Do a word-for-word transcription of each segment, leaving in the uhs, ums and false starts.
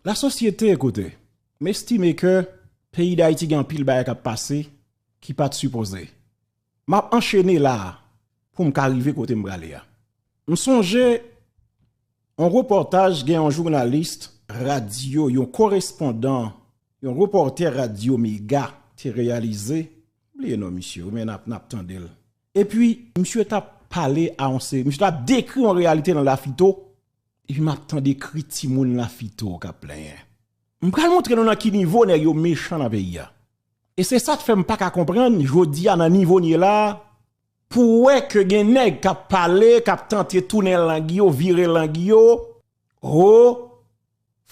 Lasosyete, koute, m estime ke peyi Dayiti gen anpil bagay k ap pase ki pa t sipoze. M ap anchene la a pou m ka rive kote m prale a. M sonje yon repòtaj gen yon jounalis radyo, yon korespondan, yon repòtè radyo Mega te reyalize. M bliye non misye, men n ap, n ap tande l. Epi, misye t ap pale a yon seri, misye t ap dekri yon reyalite nan Lafito, epi m ap tande kri timoun Lafito k ap plenyen. M pral montre nou nan ki nivo nèg yo mechan nan peyi a. E se sa k fè m pa ka konprann, jodi a nan nivo n ye la a, pou w wè ke gen nèg k ap pale, k ap tante tounen lang yo, vire lang yo, ho,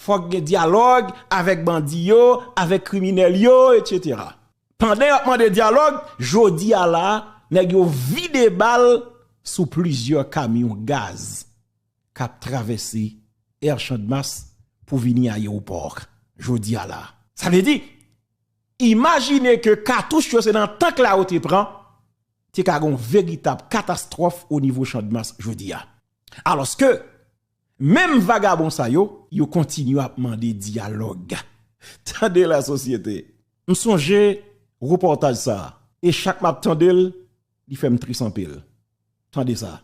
fòk gen dyalòg avèk bandi yo, avèk kriminèl yo, etsetera. Pandan y ap mande dyalòg, jodi a la a, nèg yo vide bal sou plizyè kamyon gaz k ap travèse Air Channmas pou vini ayewopò jodi a la a. Sa vle di, imajine ke katouch yo se nan tank la yo te pran, te ka gen yon veritab katastwòf o nivo Channmas jodi a. Alòske, menm vagabon sa yo, yo kontinye ap mande dyalòg. Tande lasosyete. M sonje repòtaj sa a, e chak m ap tande l, li fè m tris anpil. Tande sa.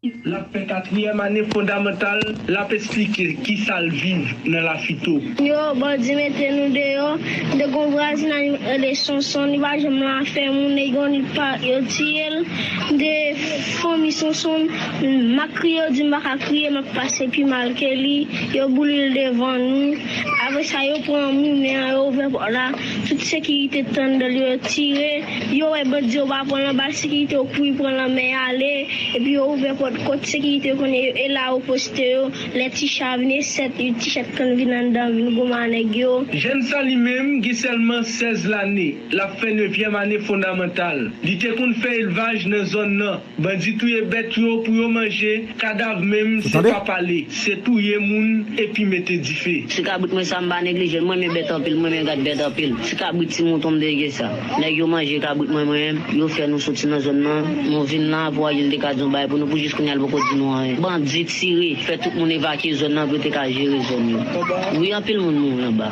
L ap fè katriyèm ane fondamantal, l ap esplike kisa l viv nan Lafito. Yo, bandi mete nou deyò. M te gon vwazinay, li rele Sonson, li pa janm lan afè moun, nèg yo, li pa, yo tiye l. M te fanmi Sonson, m ap kriye, yo di m pa ka kriye, m ap pase pi mal ke li. Yo boule l devan nou. Apre sa, yo pran mounen an, yo ouvè pòt la. Tout sekirite t anndan l, yo tire. Yo wè bandi yo pa pran nan bal, sekirite yo kouri pran lanmè y ale. Epi yo ouvè pòt kot sekirite yo konnen yo, e la yo poste yo. Lè ti cha vin, e sèt, uit ti chat konn vin anndan, vin goumen ak nèg yo. Jèn sa li menm gen sèlman sèz lane. L ap fè nevyèm ane fondamantal. Li te konn fè elvaj nan zòn nan. Bandi touye bèt yo pou yo manje, kadav menm se pa pale, se touye moun epi mete dife. Ti kabrit mwen sa m pa neglije l, mwen renmen bèt anpil, mwen renmen gad bèt anpil. Ti kabrit ti mouton m te gen sa. Nèg yo manje kabrit mwen, mwen menm, yo fè nou soti nan zòn nan, nou vin la pou Ariel te ka di yon bagay pou nou, pou jis kounye a l poko di nou anyen. Bandi tire, fè tout moun evakye zòn nan pou yo te ka jere zòn yo. Wi, anpil moun mouri anba.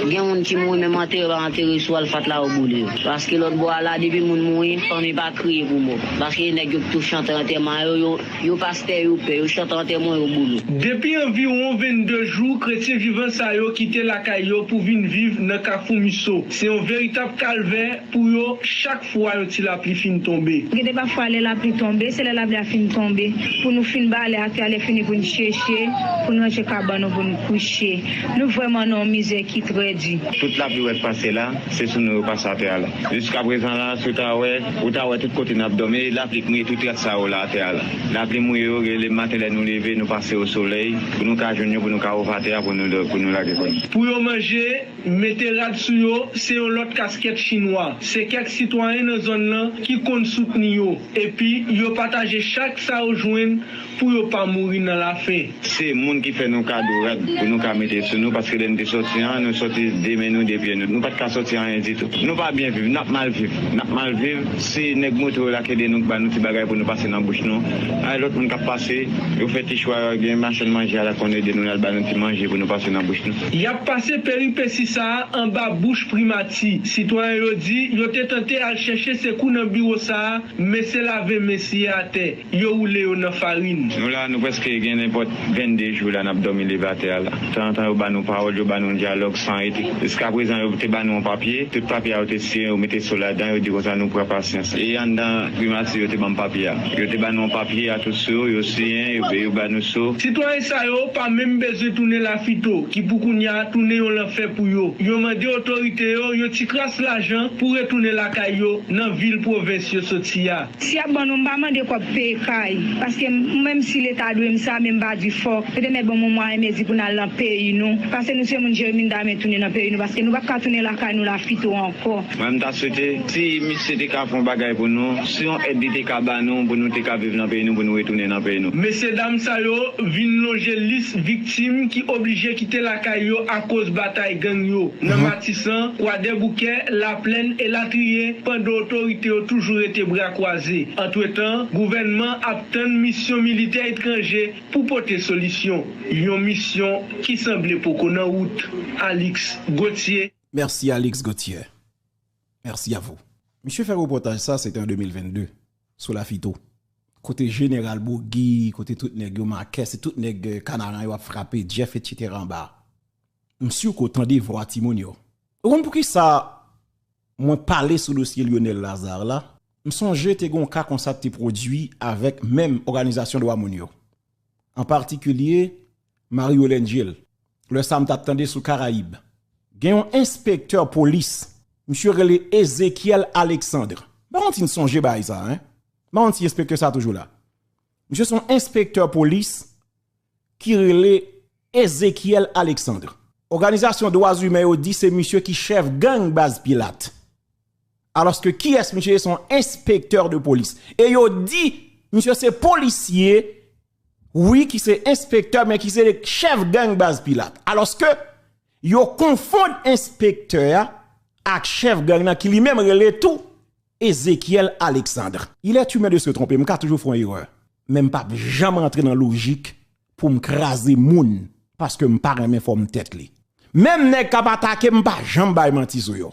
Gen moun ki mouri menm antere pa antere sou alfat la yo boule yo. Paske lòt bò a la depi moun mouri, fanmi pa kriye pou mò. Paske nèg yo ki tou chante antèman yo, yo, yo pastè yo pè, yo chante antèman yo boule. Depi anviwon vennde jou, kretyen vivan sa yo kite lakay yo pou vin viv nan Kafou Miso. Se yon veritab kalvè pou yo chak fwa yon ti lapli fin tonbe. Gen de pafwa lè lapli tonbe, se lè lapli a fin tonbe, pou nou fin bale atè a, lè fini pou n cheche, pou n ranje kabann nou pou n kouche. Nou vrèman nan yon mizè ki trè di. Tout lapli w wè k pase la, se sou nou yo pase atè a la. Jiskaprezan la, si w ta wè, ou ta wè tout kote n ap dòmi, lapli k mouye tout rad sa yo la atè a la. Lapli mouye yo, rele maten lè nou leve, nou pase osolèy, pou nou ka jwenn yo, pou nou ka ouvè atè a, pou nou, pou nou lage kò n. Pou yo manje, mete rad sou yo, se yon lòt kaskèt chinwa. Se kèk sitwayen nan zòn nan ki konn soutni yo. Epi, yo pataje chak sa yo jwenn pou yo pa mouri nan lafen. Se moun ki fè nou kado rad pou nou ka mete sou nou, paske lè n te sòti an, nou sòti de men nou, de pye nou. Nou pa t ka sòti anyen ditou. Nou pa byen viv, n ap mal viv. N ap mal viv. Se nèg moto yo la ki ede nou, ki ba nou ti bagay pou nou pase nan bouch nou. Ay, lòt moun k ap pase, yo fè ti chwa, gen machann manje a la konn ede nou, y al ba nou ti manje pou nou pase nan bouch nou. Y ap pase peripesi sa a anba bouch primati. Sitwayen yo di yo te tante al chèche sekou nan biwo sa a, men se lave men siye atè. Yo woule yo nan farin. Nou la, nou prèske gen nenpòt vennde jou la, n ap dòmi leve atè a la. Tanzantan, yo ba nou pawòl, yo ba nou dyalòg san rete. Jiskaprezan, yo te ba nou yon papye. Tout papye a, yo te siyen, yo mete so ladan, yo di konsa, nou pran pasyans. E anndan primati, yo te ban m papye a. Yo te ba nou yon papye a, tout so, yo siyen, yo, yo ba nou so. Sitwayen sa yo pa menm bezwen tounen Lafito, ki pou kounye a tounen yon lanfè pou yo. Yo mande otorite yo yon ti kras lajan pou retounen lakay yo nan vil pwovens yo soti a. Si y ap ban nou, m pa mande kòb peye kay, paske m, menm si Leta dwe m sa, men m pa di fò. Yo te mèt ban m yon mwayen mezi pou n al nan peyi nou, paske nou se moun Jeremi, n ta renmen tounen nan peyi nou, paske nou p ap ka tounen lakay nou Lafito ankò. Mwen, m ta swete, si misye te ka fè yon bagay pou nou, si yon èd li te ka ba nou, pou nou te ka viv nan peyi nou, pou nou retounen nan peyi nou. Mesyedam sa yo vin lonje lis viktim ki oblije kite lakay yo akoz batay gang yo nan Matisan, Kwadèboukè, Laplèn, elatriye, pandan otorite yo toujou rete bra kwaze. Antretan, gouvènman ap tann Misyon militè etranje pou pote solisyon. Yon misyon ki sanble poko nan wout. Alix Gauthier. Mèsi Alix Gauthier. Mèsi a vou. Misye fè repòtaj sa, se te an de mil vennde, sou Lafito. Kote jeneral Bogi, kote tout nèg yo makè, se tout nèg Kanaran yo ap frape, Jeff, etsetera anba. M si w ko tande vwa timoun yo. Ou konn poukisa mwen pale sou dosye Lionel Lazarre la? M sonje te gen yon ka konsa ki te pwodui avèk menm òganizasyon dwa moun yo. An patikilye, Mario Lengil. Lè sa m t ap tande sou Karayib. Gen yon enspektè polis, misye rele Ezekiel Alexandre. M pa konn si n sonje bagay sa, en. M pa konn si enspektè sa toujou la. Misye se yon enspektè polis ki rele Ezekiel Alexandre. Òganizasyon dwa imen yo di se misye ki chèf gang baz Pilat. Alòske kiyès misye ye? Se yon enspektè de polis. E yo di misye se polisye, wi, ki se enspektè, men ki se chèf gang baz Pilat. Alòske yo konfonn enspektè a ak chèf gang nan ki li menm rele tou Ezekiel Alexandre. Il est humain de se tromper, m ka toujou fè yon erè. Men m p ap janm rantre nan lojik pou m kraze moun paske m pa renmen fòm tèt li. Menm nèg k ap atake m, m pa janm bay manti sou yo.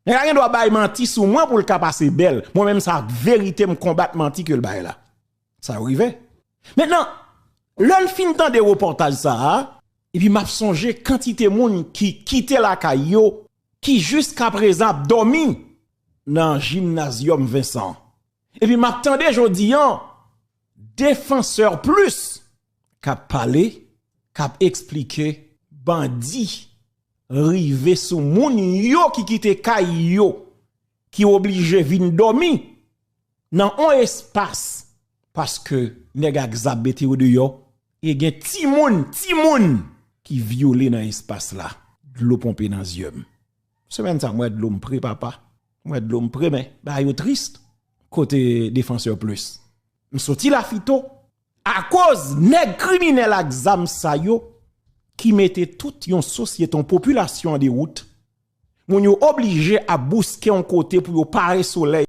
Nèg la gen dwa bay manti sou mwen pou l ka pase bèl. Mwen menm se ak verite m konbat manti ke l bay la. Sa yo rive. Mentnan, lè n fin tande repòtaj sa a, epi m ap sonje kantite moun ki kite lakay yo, ki jiskaprezan ap dòmi nan Jimnazyòm Vensan. Epi m ap tande jodi an Défenseurs Plus k ap pale, k ap eksplike bandi rive sou moun yo ki kite kay yo, ki oblije vin dòmi nan yon espas paske nèg ak zam mete yo deyò, e gen timoun, timoun ki vyole nan espas la. Dlo ponpe nan zye m. Semèn sa, m wè dlo m pre, papa. M wè dlo m pre, men bagay yo tris. Kote Défenseurs Plus? M soti Lafito. Akoz nèg kriminèl ak zam sa yo ki mete tout yon sosyete, yon popilasyon an dewout, moun yo oblije ap bouske yon kote pou yo pare solèy